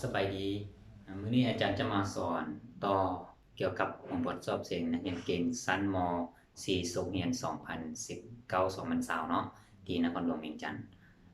ສະບາຍດີ. ມື້ນີ້ອາຈານຈະມາສອນຕໍ່ກ່ຽວກັບຫົວບົດສອບເສັງນັກຮຽນເກັ່ງຊັ້ນ ມ.ສີ່ ສົກຮຽນ ສອງພັນສິບເກົ້າ ສອງພັນຊາວ ເນາະ ທີ່ນະຄອນຫຼວງວຽງຈັນ.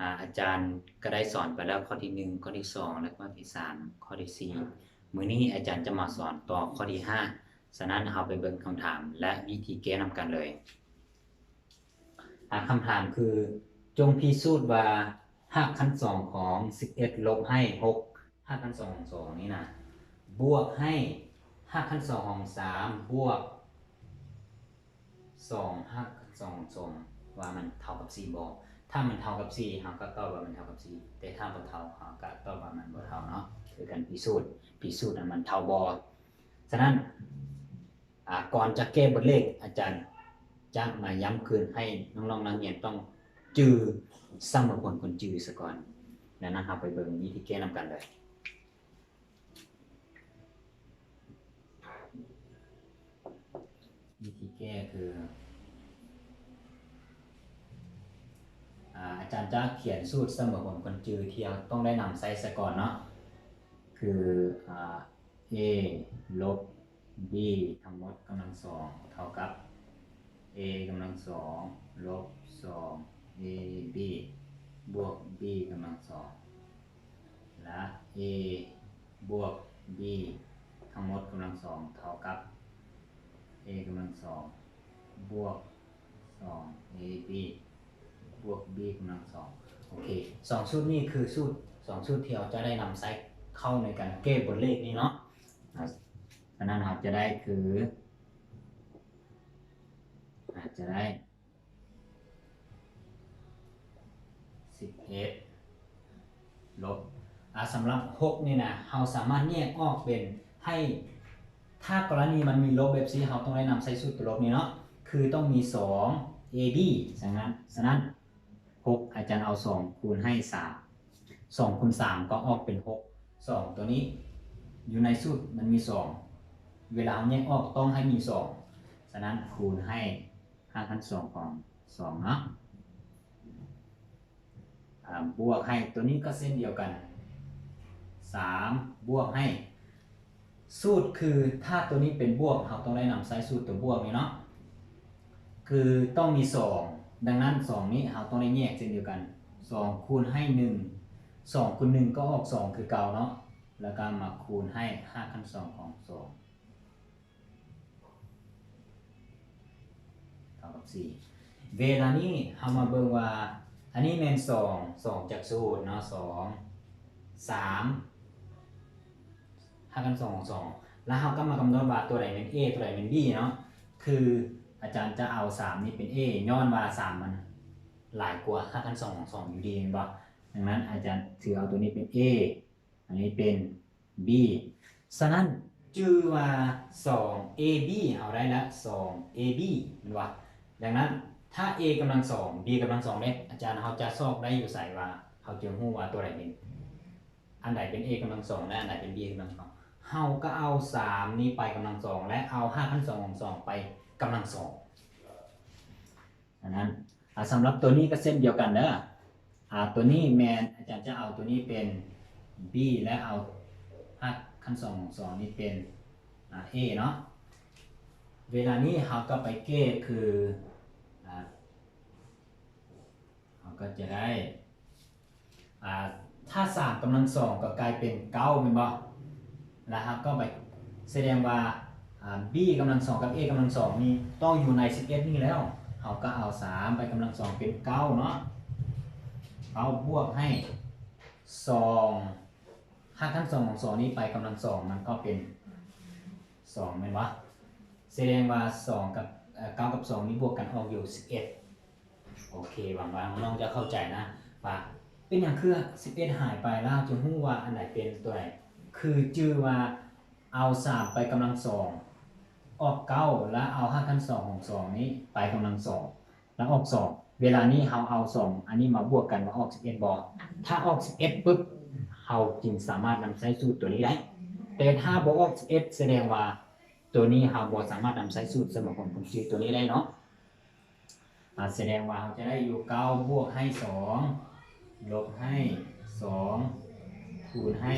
ອາ ອາຈານກໍໄດ້ສອນໄປແລ້ວຂໍ້ທີໜຶ່ງ, ຂໍ້ທີສອງ ແລະ ຂໍ້ທີສາມ, ຂໍ້ທີສີ່. ມື້ນີ້ອາຈານຈະມາສອນຕໍ່ຂໍ້ທີຫ້າ. ສະນັ້ນເຮົາໄປເບິ່ງຄຳຖາມ ແລະ ວິທີແກ້ນຳກັນເລີຍ. ອາ ຄຳຖາມຄື ຈົ່ງພິສູດວ່າຮາກຂັ້ນສອງຂອງສິບເອັດລົບໃຫ້ຫົກ ຮາກຂັ້ນສອງຂອງສອງນີ້ນະ ບວກໃຫ້ຮາກຂັ້ນສອງຂອງສາມ ບວກສອງຮາກຂັ້ນສອງຂອງສອງ ວ່າມັນເທົ່າກັບສີ່ບໍ່. ຖ້າມັນເທົ່າກັບສີ່ ເຮົາກໍຕອບວ່າມັນເທົ່າກັບສີ່, ແຕ່ຖ້າບໍ່ເທົ່າ ເຮົາກໍຕອບວ່າມັນບໍ່ເທົ່າເນາະ. ຄືການພິສູດ, ພິສູດວ່າມັນເທົ່າບໍ່. ສະນັ້ນ ອາ ກ່ອນຈະແກ້ບົດເລກ ອາຈານຈະມາຢ້ຳຄືນໃຫ້ນ້ອງໆນັກຮຽນຕ້ອງຈື່ສຳມະຄວນຄົນຈື່ສາກ່ອນ. ດັ່ງນັ້ນ ເຮົາໄປເບິ່ງວິທີແກ້ນຳກັນເລີຍ. ວິທີແກ້ຄື ອາ ອາຈານຈະຂຽນສູດສຳມະຄວນຄົນຈື່ທີ່ເຮົາຕ້ອງໄດ້ນຳໃຊ້ສາກ່ອນເນາະ. ຄື ອາ A ລົບ B ທັງໝົດກຳລັງສອງ ເທົ່າກັບ A ກຳລັງສອງ ລົບ ສອງ A B ບວກ B ກຳລັງສອງ ແລະ A ບວກ B ທັງໝົດກຳລັງສອງ ເທົ່າກັບ A ກຳລັງສອງ ບວກ ສອງ A B ບວກ B ກຳລັງສອງ. ໂອເຄ ສອງສູດນີ້ຄືສູດ ສອງສູດທີ່ເຮົາຈະໄດ້ນຳໃຊ້ເຂົ້າໃນການແກ້ບົດເລກນີ້ເນາະ. ອາ ສະນັ້ນເຮົາຈະໄດ້ຄື ອາ ຈະໄດ້ສິບເອັດລົບ ອາ ສຳລັບຫົກນີ້ນະ ເຮົາສາມາດແຍກອອກເປັນ ໃຫ້ ຖ້າກໍລະນີມັນມີລົບແບບຊີ້ ເຮົາຕ້ອງໄດ້ນຳໃຊ້ສູດຕົວລົບນີ້ເນາະ ຄືຕ້ອງມີສອງ A B. ສະນັ້ນ ສະນັ້ນ ຫົກ ອາຈານເອົາສອງຄູນໃຫ້ສາມ ສອງຄູນສາມກໍອອກເປັນຫົກ. ສອງຕົວນີ້ຢູ່ໃນສູດມັນມີສອງ ເວລາເຮົາແຍກອອກຕ້ອງໃຫ້ມີສອງ. ສະນັ້ນຄູນໃຫ້ຮາກຂັ້ນສອງຂອງສອງເນາະ ອາ ບວກໃຫ້ຕົວນີ້ກໍເຊັ່ນດຽວກັນ ສາມ ບວກໃຫ້ ສູດຄື ຖ້າຕົວນີ້ເປັນບວກ ເຮົາຕ້ອງໄດ້ນຳໃຊ້ສູດຕົວບວກນີ້ເນາະ ຄືຕ້ອງມີສອງ. ດັ່ງນັ້ນ ສອງນີ້ເຮົາຕ້ອງໄດ້ແຍກເຊັ່ນດຽວກັນ ສອງຄູນໃຫ້ໜຶ່ງ ສອງຄູນໜຶ່ງກໍອອກສອງຄືເກົ່າເນາະ ແລ້ວກໍມາຄູນໃຫ້ຮາກຂັ້ນສອງຂອງສອງ ເທົ່າກັບສີ່. ເວລານີ້ເຮົາມາເບິ່ງວ່າ ອັນນີ້ແມ່ນສອງ ສອງຈາກສູດເນາະ ສອງ ສາມ ຮາກຂັ້ນສອງຂອງສອງ ແລ້ວເຮົາກໍມາກຳນົດວ່າຕົວໃດແມ່ນ A ຕົວໃດແມ່ນ B ເນາະ. ຄືອາຈານຈະເອົາສາມນີ້ເປັນ A ຍ້ອນວ່າສາມມັນຫຼາຍກວ່າຮາກຂັ້ນສອງຂອງສອງຢູ່ດີແມ່ນບໍ່? ດັ່ງນັ້ນອາຈານຖືເອົາຕົວນີ້ເປັນ A ອັນນີ້ເປັນ B. ສະນັ້ນຈື່ວ່າສອງ A B ເຮົາໄດ້ລະ ສອງ A B ແມ່ນບໍ່? ດັ່ງນັ້ນ ຖ້າ A ກຳລັງສອງ B ກຳລັງສອງເດ້ ອາຈານເຮົາຈະຊອກໄດ້ຢູ່ໃສວ່າ ເຮົາຈະຮູ້ວ່າຕົວໃດເປັນ ອັນໃດເປັນ A ກຳລັງສອງ ແລະ ອັນໃດເປັນ B ກຳລັງສອງ? ເຮົາກໍເອົາສາມນີ້ໄປກຳລັງສອງ ແລະ ເອົາຮາກຂັ້ນສອງຂອງສອງໄປກຳລັງສອງ. ສະນັ້ນ ອາ ສຳລັບຕົວນີ້ກໍເຊັ່ນດຽວກັນເດີ. ອາ ຕົວນີ້ແມ່ນອາຈານຈະເອົາຕົວນີ້ເປັນ B ແລະ ເອົາຮາກຂັ້ນສອງຂອງສອງນີ້ເປັນ ອາ A ເນາະ. ເວລານີ້ເຮົາກໍໄປແກ້ຄື ອາ ເຮົາກໍຈະໄດ້ ອາ ຖ້າສາມກຳລັງສອງກໍກາຍເປັນເກົ້າແມ່ນບໍ່? ແລ້ວເຮົາກໍໄປສະແດງວ່າ ອາ B ກຳລັງສອງກັບ A ກຳລັງສອງນີ້ຕ້ອງຢູ່ໃນສິບເອັດນີ້ແລ້ວ ເຮົາກໍເອົາສາມໄປກຳລັງສອງເປັນເກົ້າເນາະ ເກົ້າບວກໃຫ້ສອງ ຮາກຂັ້ນສອງຂອງສອງນີ້ໄປກຳລັງສອງ ມັນກໍເປັນສອງແມ່ນບໍ່? ສະແດງວ່າສອງກັບ ເອີ ເກົ້າກັບສອງນີ້ບວກກັນອອກຢູ່ສິບເອັດ. ໂອເຄ ຫວັງວ່ານ້ອງໆຈະເຂົ້າໃຈນະ ວ່າເປັນຫຍັງຄືສິບເອັດຫາຍໄປ ແລ້ວເຮົາຈະຮູ້ວ່າອັນໃດເປັນຕົວໃດ. ຄືຈື່ວ່າເອົາສາມໄປກຳລັງສອງອອກເກົ້າ ແລ້ວເອົາຮາກຂັ້ນສອງຂອງສອງນີ້ໄປກຳລັງສອງ ແລ້ວອອກສອງ. ເວລານີ້ເຮົາເອົາສອງອັນນີ້ມາບວກກັນວ່າອອກສິບເອັດບໍ່? ຖ້າອອກສິບເອັດປຶບ ເຮົາຈຶ່ງສາມາດນຳໃຊ້ສູດຕົວນີ້ໄດ້. ແຕ່ຖ້າບໍ່ອອກສິບເອັດ ສະແດງວ່າຕົວນີ້ເຮົາບໍ່ສາມາດນຳໃຊ້ສູດສະເໝີຜົນຂອງຈື່ຕົວນີ້ໄດ້ເນາະ. ອາ ສະແດງວ່າເຮົາຈະໄດ້ຢູ່ເກົ້າບວກໃຫ້ສອງ ລົບໃຫ້ສອງ ຄູນໃຫ້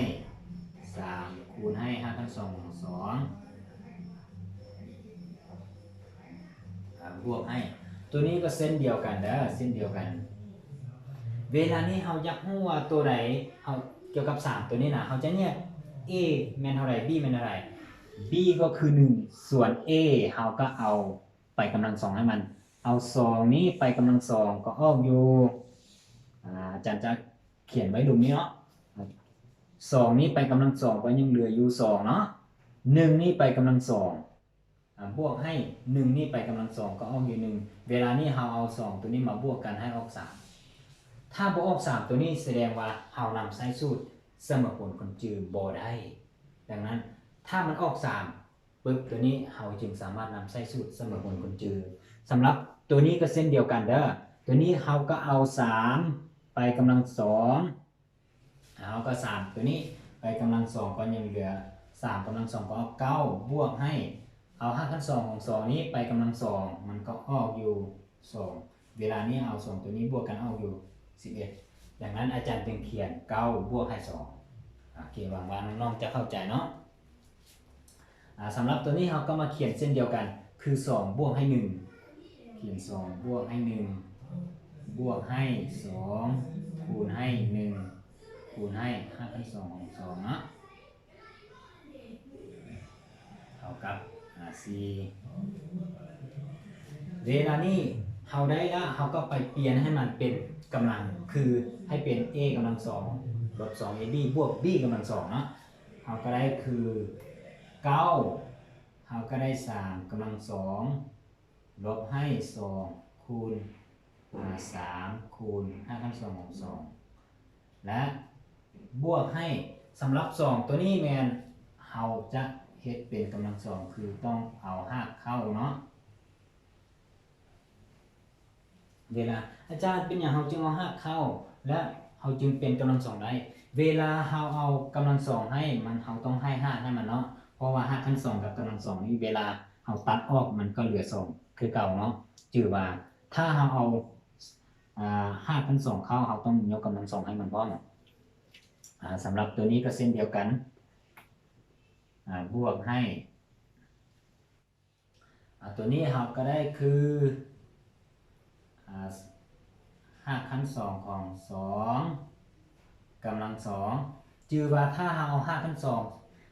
ສາມ ຄູນໃຫ້ຮາກຂັ້ນສອງຂອງສອງ ອາ ບວກໃຫ້ ຕົວນີ້ກໍເຊັ່ນດຽວກັນເດີ ເຊັ່ນດຽວກັນ. ເວລານີ້ເຮົາຢາກຮູ້ວ່າຕົວໃດ ເຮົາ ກ່ຽວກັບສາມຕົວນີ້ນະ ເຮົາຈະແຍກ A ແມ່ນເທົ່າໃດ B ແມ່ນເທົ່າໃດ. B ກໍຄືໜຶ່ງ ສ່ວນ A ເຮົາກໍເອົາໄປກຳລັງສອງໃຫ້ມັນ ເອົາສອງນີ້ໄປກຳລັງສອງກໍອອກຢູ່ ອາ ອາຈານຈະຂຽນໄວ້ລຸ່ມນີ້ເນາະ ສອງນີ້ໄປກຳລັງສອງກໍຍັງເຫຼືອຢູ່ສອງເນາະ ໜຶ່ງນີ້ໄປກຳລັງສອງ ອາ ບວກໃຫ້ໜຶ່ງນີ້ໄປກຳລັງສອງກໍອອກຢູ່ໜຶ່ງ ເວລານີ້ເຮົາເອົາສອງຕົວນີ້ມາບວກກັນໃຫ້ອອກສາມ ຖ້າບໍ່ອອກສາມຕົວນີ້ສະແດງວ່າເຮົານຳໃຊ້ສູດສະເໝີຜົນຄົນຈື່ບໍ່ໄດ້. ດັ່ງນັ້ນ ຖ້າມັນອອກສາມ ປຶບ ຕົວນີ້ເຮົາຈຶ່ງສາມາດນຳໃຊ້ສູດສະເໝີຜົນຄົນຈື່. ສຳລັບຕົວນີ້ກໍເຊັ່ນດຽວກັນເດີ ຕົວນີ້ເຮົາກໍເອົາສາມໄປກຳລັງສອງ ເຮົາກໍສາມຕົວນີ້ໄປກຳລັງສອງກໍຍັງເຫຼືອສາມກຳລັງສອງກໍອອກເກົ້າ ບວກໃຫ້ ເອົາຮາກຂັ້ນສອງຂອງສອງນີ້ໄປກຳລັງສອງ ມັນກໍອອກຢູ່ສອງ ເວລານີ້ເອົາສອງຕົວນີ້ບວກກັນອອກຢູ່ສິບເອັດ ດັ່ງນັ້ນອາຈານຈຶ່ງຂຽນເກົ້າບວກໃຫ້ສອງ. ໂອເຄ ຫວັງວ່ານ້ອງໆຈະເຂົ້າໃຈເນາະ. ອາ ສຳລັບຕົວນີ້ເຮົາກໍມາຂຽນເຊັ່ນດຽວກັນ ຄືສອງບວກໃຫ້ໜຶ່ງ ຂຽນສອງບວກໃຫ້ໜຶ່ງ ບວກໃຫ້ສອງ ຄູນໃຫ້ໜຶ່ງ ຄູນໃຫ້ຮາກຂັ້ນສອງຂອງສອງເນາະ ເທົ່າກັບ ອາ ສີ່. ເວລານີ້ເຮົາໄດ້ລະ ເຮົາກໍໄປປ່ຽນໃຫ້ມັນເປັນກຳລັງ ຄືໃຫ້ເປັນ A ກຳລັງສອງ ລົບສອງ A B ບວກ B ກຳລັງສອງເນາະ ເຮົາກໍໄດ້ຄືເກົ້າ ເຮົາກໍໄດ້ສາມກຳລັງສອງ ລົບໃຫ້ສອງ ຄູນ ອາ ສາມ ຄູນຮາກຂັ້ນສອງຂອງສອງ ແລະ ບວກໃຫ້ ສຳລັບສອງຕົວນີ້ແມ່ນເຮົາຈະເຮັດເປັນກຳລັງສອງ ຄືຕ້ອງເອົາຮາກເຂົ້າເນາະ. ເວລາ ອາຈານ ເປັນຫຍັງເຮົາຈຶ່ງເອົາຮາກເຂົ້າ ແລະ ເຮົາຈຶ່ງເປັນກຳລັງສອງໄດ້? ເວລາເຮົາເອົາກຳລັງສອງໃຫ້ມັນ ເຮົາຕ້ອງໃຫ້ຮາກໃຫ້ມັນເນາະ ເພາະວ່າຮາກຂັ້ນສອງກັບກຳລັງສອງນີ້ ເວລາເຮົາຕັດອອກມັນກໍເຫຼືອສອງຄືເກົ່າເນາະ. ຈື່ວ່າຖ້າເຮົາເອົາ ອາ ຮາກຂັ້ນສອງເຂົ້າ ເຮົາຕ້ອງຍົກກຳລັງສອງໃຫ້ມັນພ້ອມ. ອາ ສຳລັບຕົວນີ້ກໍເຊັ່ນດຽວກັນ ອາ ບວກໃຫ້ ອາ ຕົວນີ້ເຮົາກໍໄດ້ຄື ອາ ຮາກຂັ້ນສອງຂອງສອງກຳລັງສອງ. ຈື່ວ່າຖ້າເຮົາເອົາຮາກຂັ້ນສອງ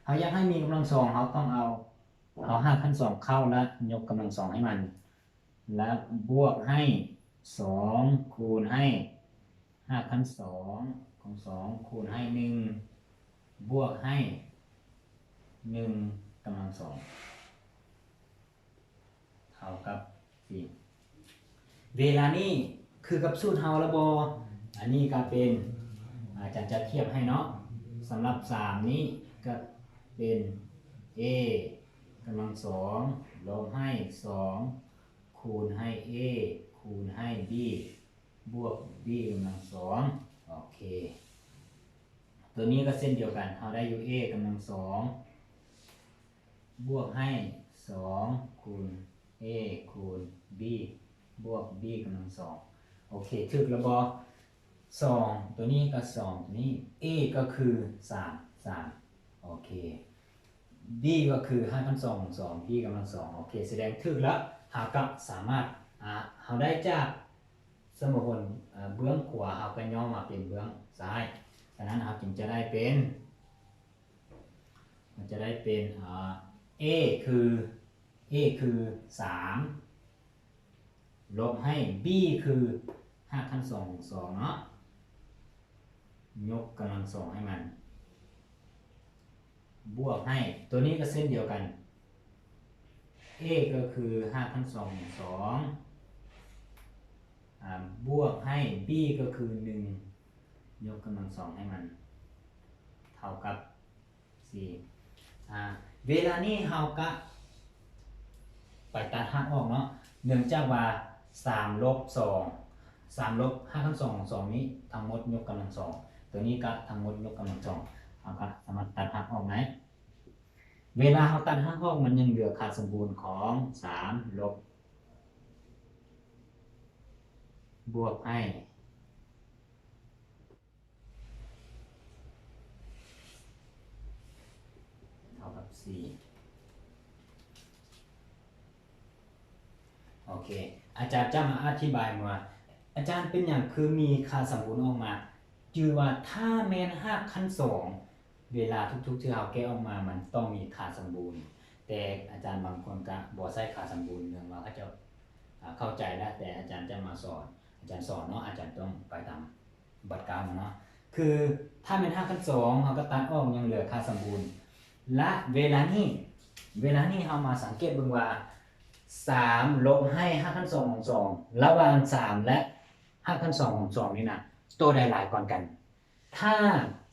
ເຮົາຢາກໃຫ້ມີກຳລັງສອງ ເຮົາຕ້ອງເອົາ ເອົາຮາກຂັ້ນສອງເຂົ້າ ແລະ ຍົກກຳລັງສອງໃຫ້ມັນ ແລະ ບວກໃຫ້ສອງ ຄູນໃຫ້ຮາກຂັ້ນສອງຂອງສອງ ຄູນໃຫ້ໜຶ່ງ ບວກໃຫ້ໜຶ່ງກຳລັງສອງ ເທົ່າກັບສີ່. ເວລານີ້ຄືກັບສູດເຮົາແລ້ວບໍ່? ອັນນີ້ກໍເປັນ ອາຈານຈະທຽບໃຫ້ເນາະ. ສຳລັບສາມນີ້ກໍເປັນ A ກຳລັງສອງ ລົບໃຫ້ສອງ ຄູນໃຫ້ A ຄູນໃຫ້ B ບວກ B ກຳລັງສອງ. ໂອເຄ ຕົວນີ້ກໍເຊັ່ນດຽວກັນ ເຮົາໄດ້ຢູ່ A ກຳລັງສອງ ບວກໃຫ້ສອງ ຄູນ A ຄູນ B ບວກ B ກຳລັງສອງ. ໂອເຄ ຖືກແລ້ວບໍ່? ສອງ ຕົວນີ້ກັບສອງ ຕົວນີ້ A ກໍຄືສາມ ສາມ. ໂອເຄ B ກໍຄືຮາກຂັ້ນສອງຂອງສອງ B ກຳລັງສອງ. ໂອເຄ ສະແດງຖືກແລ້ວ ເຮົາກໍສາມາດ ອາ ເຮົາໄດ້ຈາກສະເໝີຜົນ ອາ ເບື້ອງຂວາ ເຮົາກໍຍ້ອນມາເປັນເບື້ອງຊ້າຍ. ສະນັ້ນເຮົາຈຶ່ງຈະໄດ້ເປັນ ມັນຈະໄດ້ເປັນ ອາ A ຄື A ຄືສາມ ລົບໃຫ້ B ຄືຮາກຂັ້ນສອງຂອງສອງເນາະ ຍົກກຳລັງສອງໃຫ້ມັນ ບວກໃຫ້ ຕົວນີ້ກໍເຊັ່ນດຽວກັນ A ກໍຄືຮາກຂັ້ນສອງຂອງສອງ ອາ ບວກໃຫ້ B ກໍຄືໜຶ່ງ ຍົກກຳລັງສອງໃຫ້ມັນ ເທົ່າກັບ ສີ່ ອາ ເວລານີ້ເຮົາກະໄປຕັດຮາກອອກເນາະ ເນື່ອງຈາກວ່າສາມລົບສອງ ສາມລົບຮາກຂັ້ນສອງຂອງສອງນີ້ ທັງໝົດຍົກກຳລັງສອງ ຕົວນີ້ກະທັງໝົດຍົກກຳລັງສອງ ເຮົາກະສາມາດຕັດຮາກອອກໄດ້. ເວລາເຮົາຕັດຮາກອອກ ມັນຍັງເຫຼືອຄ່າສົມບູນຂອງສາມລົບ ບວກໃຫ້ ສີ່ ໂອເຄ ອາຈານຈະມາອະທິບາຍວ່າ ອາຈານ ເປັນຫຍັງຄືມີຄ່າສົມບູນອອກມາ? ຈື່ວ່າຖ້າແມ່ນຮາກຂັ້ນສອງ ເວລາທຸກໆເທື່ອເຮົາແກະອອກມາ ມັນຕ້ອງມີຄ່າສົມບູນ, ແຕ່ອາຈານບາງຄົນກະບໍ່ໃຊ້ຄ່າສົມບູນ ເນື່ອງວ່າເຂົາເຈົ້າ ອາ ເຂົ້າໃຈແລ້ວ, ແຕ່ອາຈານຈະມາສອນ ອາຈານສອນເນາະ ອາຈານຕ້ອງໄປຕາມ ບັດເກົ່າເນາະ ຄືຖ້າແມ່ນຮາກຂັ້ນສອງ ເຮົາກໍຕັດອອກ ຍັງເຫຼືອຄ່າສົມບູນ ແລະ ເວລານີ້ ເວລານີ້ເຮົາມາສັງເກດເບິ່ງວ່າ ສາມລົບໃຫ້ຮາກຂັ້ນສອງຂອງສອງ ລະຫວ່າງສາມ ແລະ ຮາກຂັ້ນສອງຂອງສອງນີ້ນະ ໂຕໃດຫຼາຍກ່ອນກັນ? ຖ້າ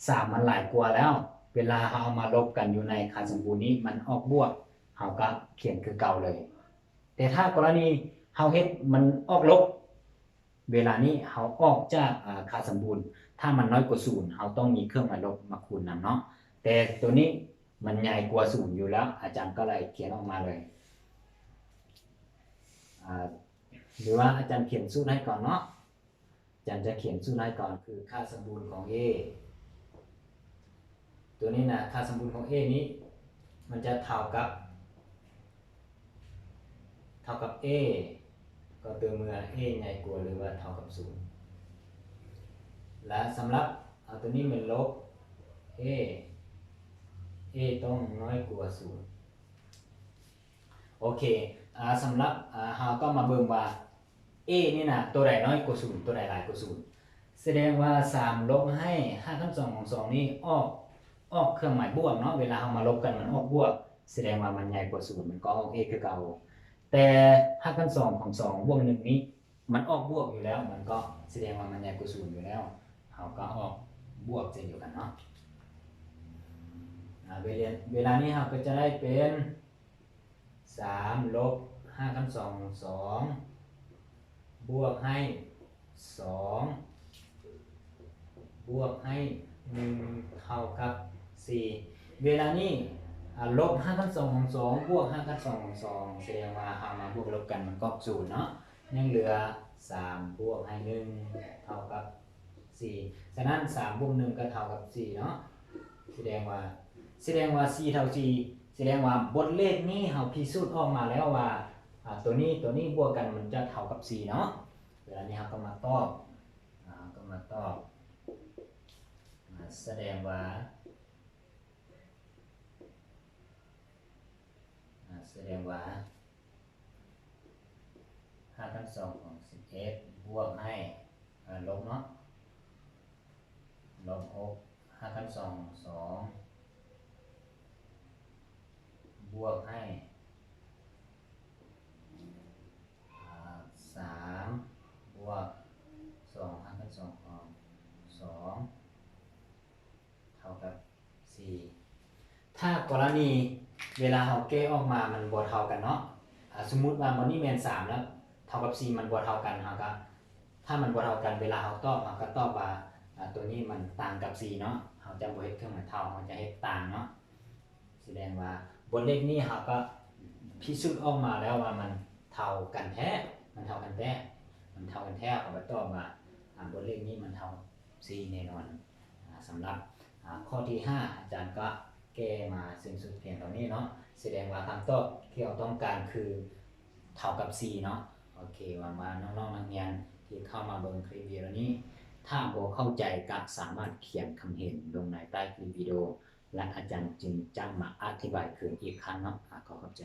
ສາມມັນຫຼາຍກວ່າແລ້ວ ເວລາເຮົາເອົາມາລົບກັນຢູ່ໃນຄ່າສົມບູນນີ້ ມັນອອກບວກ ເຮົາກໍຂຽນຄືເກົ່າເລີຍ. ແຕ່ຖ້າກໍລະນີເຮົາເຮັດມັນອອກລົບ ເວລານີ້ເຮົາອອກຈາກ ອາ ຄ່າສົມບູນ ຖ້າມັນນ້ອຍກວ່າສູນ ເຮົາຕ້ອງມີເຄື່ອງໝາຍລົບມາຄູນນຳເນາະ, ແຕ່ໂຕນີ້ມັນໃຫຍ່ກວ່າສູນຢູ່ແລ້ວ ອາຈານກໍເລີຍຂຽນອອກມາເລີຍ ອາ ຫຼືວ່າອາຈານຂຽນສູດໃຫ້ກ່ອນເນາະ ອາຈານຈະຂຽນສູດໃຫ້ກ່ອນ ຄືຄ່າສົມບູນຂອງ A ໂຕນີ້ນະ ຄ່າສົມບູນຂອງ A ນີ້ ມັນຈະເທົ່າກັບ ເທົ່າກັບ A ກໍຕໍ່ເມື່ອ A ໃຫຍ່ກວ່າ ຫຼືວ່າເທົ່າກັບສູນ ແລະ ສຳລັບ ເອົາ ໂຕນີ້ແມ່ນລົບ A A ຕ້ອງນ້ອຍກວ່າສູນ. ໂອເຄ ອາ ສຳລັບ ອາ ເຮົາກໍມາເບິ່ງວ່າ A ນີ້ນະ ໂຕໃດນ້ອຍກວ່າສູນ ໂຕໃດຫຼາຍກວ່າສູນ ສະແດງວ່າ ສາມລົບໃຫ້ຮາກຂັ້ນສອງຂອງສອງນີ້ອອກ ອອກເຄື່ອງໝາຍບວກເນາະ ເວລາເຮົາມາລົບກັນມັນອອກບວກ ສະແດງວ່າມັນໃຫຍ່ກວ່າສູນ ມັນກໍອອກ A ຄືເກົ່າ ແຕ່ຮາກຂັ້ນສອງຂອງສອງບວກໜຶ່ງນີ້ ມັນອອກບວກຢູ່ແລ້ວ ມັນກໍສະແດງວ່າມັນໃຫຍ່ກວ່າສູນຢູ່ແລ້ວ ເຮົາກໍອອກບວກເຊັ່ນດຽວກັນເນາະ ອາ ເວລາ ເວລານີ້ເຮົາກໍຈະໄດ້ເປັນ ສາມລົບຮາກຂັ້ນສອງຂອງສອງ ບວກໃຫ້ສອງ ບວກໃຫ້ໜຶ່ງ ເທົ່າກັບສີ່ ເວລານີ້ ອາ ລົບຮາກຂັ້ນສອງຂອງສອງ ບວກຮາກຂັ້ນສອງຂອງສອງ ສະແດງວ່າເຮົາມາບວກລົບກັນມັນກໍອອກສູນເນາະ ຍັງເຫຼືອ ສາມບວກໃຫ້ໜຶ່ງ ເທົ່າກັບສີ່ ສະນັ້ນ ສາມບວກໜຶ່ງກໍເທົ່າກັບສີ່ເນາະ ສະແດງວ່າ ສະແດງວ່າສີ່ເທົ່າສີ່ ສະແດງວ່າບົດເລກນີ້ເຮົາພິສູດອອກມາແລ້ວວ່າ ອາ ໂຕນີ້ ໂຕນີ້ບວກກັນມັນຈະເທົ່າກັບສີ່ເນາະ ເວລານີ້ເຮົາກໍມາຕອບ ອາ ເຮົາກໍມາຕອບ ອາ ສະແດງວ່າ ອາ ສະແດງວ່າ ຮາກຂັ້ນສອງຂອງສິບເອັດ ບວກໃຫ້ ອາ ລົບເນາະ ລົບຫົກ ຮາກຂັ້ນສອງຂອງສອງ ບວກໃຫ້ ອາ ສາມ ບວກສອງ ຮາກຂັ້ນສອງຂອງສອງ ເທົ່າກັບສີ່ ຖ້າກໍລະນີເວລາເຮົາແກະອອກມາມັນບໍ່ເທົ່າກັນເນາະ ອາ ສົມມຸດວ່າໝົດນີ້ແມ່ນສາມແລ້ວ ເທົ່າກັບສີ່ມັນບໍ່ເທົ່າກັນ ເຮົາກໍ ຖ້າມັນບໍ່ເທົ່າກັນ ເວລາເຮົາຕອບ ເຮົາກໍຕອບວ່າ ອາ ໂຕນີ້ມັນຕ່າງກັບສີ່ເນາະ ເຮົາຈະບໍ່ເຮັດເຄື່ອງໝາຍເທົ່າ ເຮົາຈະເຮັດຕ່າງເນາະ ສະແດງວ່າບົດເລກນີ້ເຮົາກໍພິສູດອອກມາແລ້ວວ່າມັນເທົ່າກັນແທ້ ມັນເທົ່າກັນແທ້ ມັນເທົ່າກັນແທ້ ເຮົາກໍຕອບວ່າ ອາ ບົດເລກນີ້ມັນເທົ່າສີ່ແນ່ນອນ. ອາ ສຳລັບ ອາ ຂໍ້ທີຫ້າ ອາຈານກໍແກ້ມາສິ້ນສຸດພຽງເທົ່ານີ້ເນາະ ສະແດງວ່າຄຳຕອບທີ່ເຮົາຕ້ອງການຄືເທົ່າກັບສີ່ເນາະ. ໂອເຄ ຫວັງວ່ານ້ອງໆນັກຮຽນທີ່ເຂົ້າມາເບິ່ງຄລິບວິດີໂອນີ້ ຖ້າບໍ່ເຂົ້າໃຈກໍສາມາດຂຽນຄຳເຫັນລົງໃນໃຕ້ຄລິບວິດີໂອ ແລະ ອາຈານຈຶ່ງຈະມາອະທິບາຍຄືນອີກຄັ້ງເນາະ. ອາ ຂໍຂອບໃຈ.